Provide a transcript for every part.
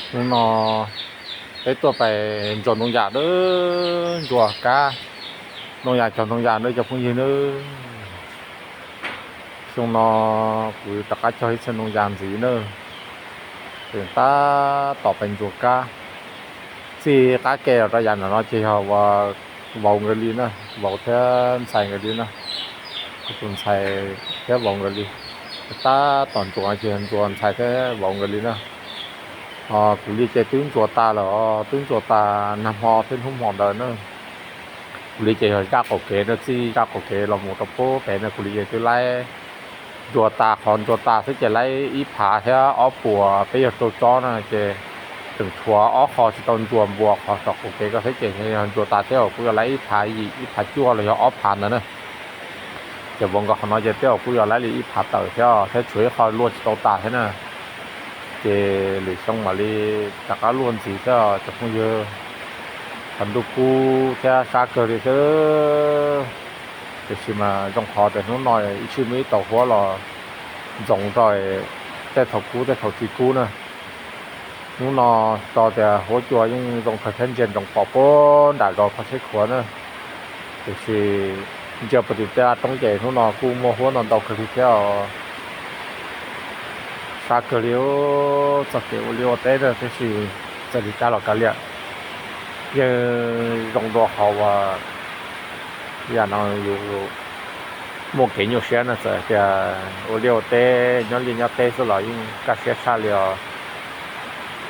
Hnub no peb tuaj pais ntsuas ntoo yas nawb, ntsuas kab ntoo yas, cog ntoo yas nawb cov phooj ywg nawb. Xyoo no kuv rov qab cog ib txhia ntoo yas ntxiv nawb. Ces tab tom pais ntsuas kab. Txij qab ke los rau yav nram no ces yog vauv nkawd li na, vauv thiab ntxhais nkawd li na. Kuv tus ntxhais thiab vauv nkawd li. Tab tom ntsuas ces yog ntsuas ntxhais thiab vauv nkawd li na. Kuv li ces twb ntsuas tas lawm, twb ntsuas tas nag hmo thiab hnub hmo ntawd na. Kuv li ces yog zaj qaum kev na, txij zaj qaum kev los mus rau pem na, kuv li ces twb laib ntsuas tas, qhov ntsuas tas xwb ces laib ib phav thiab ob puas peb caug rau tsob na, ces tseem tshuav ob qho tsis tau ntsuas npuas qhov saum qaum kev ko xwb ces yog ntsuas tas thiab kuj yuav laib ib phav yim ib phav cuaj los yog ob phav ntawd na. Ces vauv nkawd qhov no ces tej zaum kuj yuav laib li ib phav tawm thiab, thiab tshuav ib qho luaj tsis tau tas thiab na. Ces lwm xyoo mam li rov qab luaj ntxiv thiab cov phooj ywg. Qhov ntuj kub thiab sab kawg li xwb. Tiam sis mas zoo qhov tias hnub no ib tsij muaj ib tauv huab los ntxoov rau tej thaum kub tej thaum tsis kub na. Hnub no tso tias huab cua yeej zoo kawg thiab ntsia ntsoov pom puag nram zos Phaj Tsheb Khuav na. Tiam sis ntsia puag tim tej roob ces hnub no kuj muaj huab ntau ntau kawg li thiab os. Sab kawg li, txoj kev ua liaj ua teb na, tab sis txawm li cas los kav liam, yeej zoo dua qhov uas yam no yus muaj kev nyuaj siab na, txawm tias ua liaj ua teb nyob liaj nyob teb xwb los yeej kaj siab tshaj li os.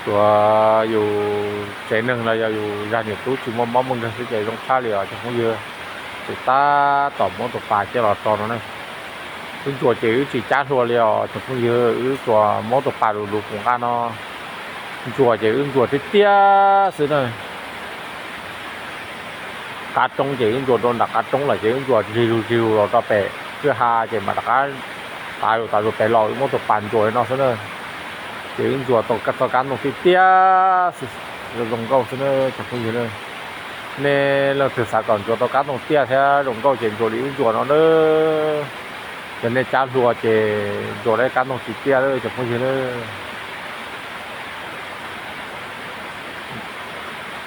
Tsuav yus tsev neeg los yog yus zaj niam tub tsis muaj mob muaj nkeeg xwb ces zoo tshaj li os cov phooj ywg. Ces tab tom muab tus pas coj los tso no ne. Wb ntsuas ces wb tsis cab hlua li os cov phooj ywg, wb tsuas muab tus pas lus lus pus nqaj no ntsuas ces wb ntsuas tiag tiag xwb na. Qab roob ces wb ntsuas rau nram qab roob lawm ces wb ntsuas zig lug zig lug los rau pem kwj ha ces mam rov qab tav zus tav zus pem los wb muab tus pas ntsuas li no xwb na. Ces wb ntsuas tau txoj kab ntoo tiag tiag xwb, zoo nkauj xwb na cov phooj ywg na. Nej leej twg xav kom ntsuas tau kab ntoo tiaj thiab zoo nkauj ces ntsuas li wb ntsuas no na. Yog nej cab hlua ces ntsuas tau kab ntoo tsis tiaj cov phooj ywg na.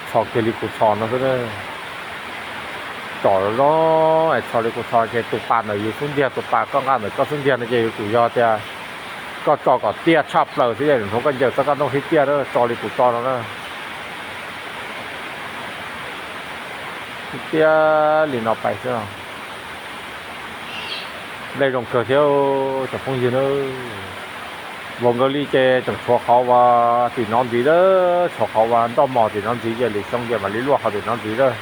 Txhos kiag li kuv txhos no xwb na. Tsom zoo es txhos li kuv txhos ces tus pas ntawm yus xub ntiag, tus pas koj nqa ntawm koj xub ntiag no ces yuav tsum yog tias koj tso kom tiaj tshaj plaws xwb, hnov koj ncaws txoj kab ntoo tiaj tiaj na, tso li kuv tso no na. Tiaj li no pais xwb. Nplej zoo kawg thiab cov phooj ywg na. Vauv nkawd li ces tseem tshuav qhov uas tim no ntxiv lawm, tshuav qhov uas ntoj mos tim no ntxiv ces lwm xyoo ces mam li luaj qhov tim no ntxiv lawm.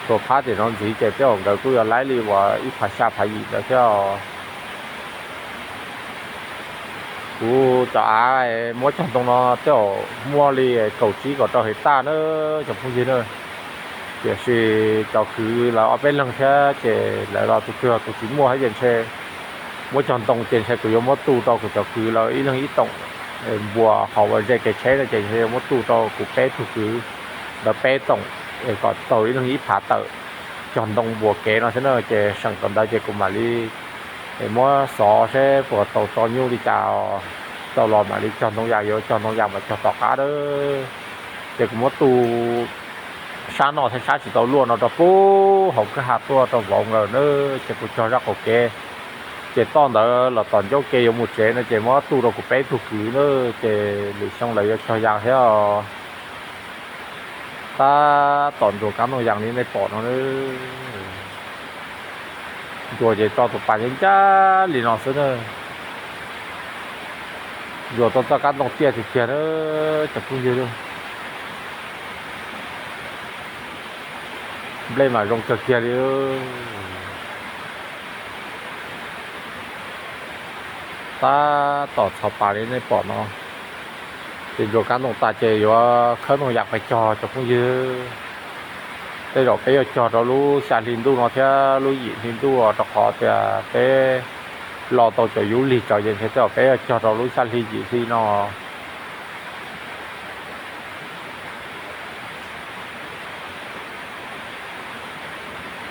Tshuav phab tim no ntxiv ces tej zaum nkawd kuj yuav laib li uas ib phav xya phav yim ntawd thiab os. Kuv cov av muab cog ntoo no tej zaum muaj li kaum tsib kaum rau hais taj na cov phooj ywg na. Tiam sis cov kwv lawv ob peb leeg thiab ces lawv los tus twg los tus tsis muaj thiab ces ntshe muab cog ntoo ces ntshe kuv yuav muab tu rau kuv cov kwv lawv ib leeg ib toom npuas hauv uas ze kev tsheb no ces ntshe yuav muab tu rau kuv peb tug kwv ntawd peb toom es kom tau ib leeg ib phav tawm cog ntoo npuas kev no xwb na. Ces seem tau ntawd ces kuv mam li muab xov seb puas tau tso nyuj li cas, tau los mam li cog ntoo yas, yuav cog ntoo yas mas cog tom qab a. Ces kuv muab tu sab no thiab sab tsis tau luaj no rau puag hauv kwj ha tuaj rau vauv nkawd na. Ces kuv cog zaj qaum kev, ces toj ntawd los tom ncauj ke yuav mus tsev no ces muab tu rau kuv peb tug kwv na. Ces lwm xyoo lawv yuav cog yas thiab os. Tab tom ntsuas kab ntoo yas li nej pom no. Ntsuas ces tso tus pas ncaj ncaj li no xwb na. Ntsuas tau txoj kab ntoo tiaj tiag tiag na cov phooj ywg. Nplej mas zoo kawg kiag li. Tab tom txhos pas li nej pom no. Ces ntsuas kab ntoo tas ces yuav khawb ntoo yas pais cog cov phooj ywg. Tej zaum peb yuav cog rau lub xya hli ntuj no thiab lub yim hli ntuj rau qhov tias peb lo tau cov yub lig tsawv ces ntshe tej zaum peb yuav cog rau lub xya hli yim hli no.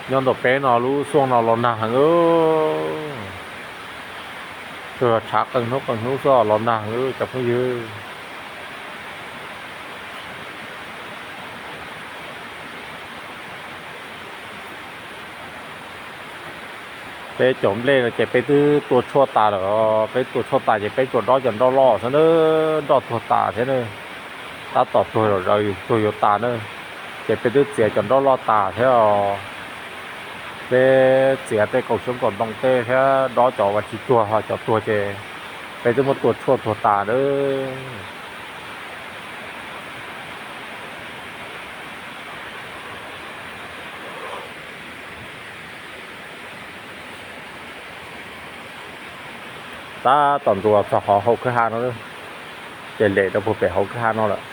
Nyob ntawm peb no lub xuaj no los nag heev. Tsuas tshav qee hnub qee hnub xwb los nag heev cov phooj ywg. Peb cov nplej no ces peb twb tua tshuaj tas lawm, peb tua tshuaj tas ces peb tsuas dob cov nroj loj xwb na, nroj tuag tas thiab na. Tab tom tuag zom zaws, tuag yuav tas na, ces peb twb txiav cov nroj loj tas thiab os. Peb txiav tej kaum xyoob kaum ntoo tej thiab dob cov uas tsis tuag, ho cov tuag ces peb twb muab tua tshuaj tuag tas na. Tab tom ntxuas txog qhov hauv kwj ha no, ces lem rau puag pem hauv kwj ha no lawm,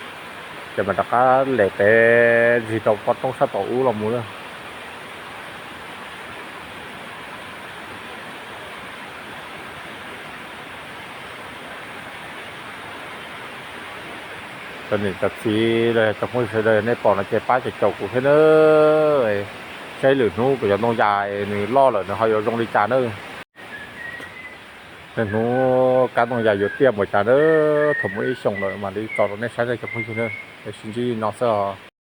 ces mam rov qab lem pem zig rau pob roob sab tom ub los mus lawm. Cov niam cov txiv los yog cov phooj ywg sawv daws nej pom no ces pab caum caum kuv thiab na, saib lwm hnub kuv cov ntoo yas nws loj lawm nws ho yuav zoo li cas na. Lwm hnub kab ntoo yas yuav tiaj npaum cas na, thaum muaj ib xyoos lawm mam li tso rau nej saib na cov phooj ywg na. Sib ntsib no xwb os.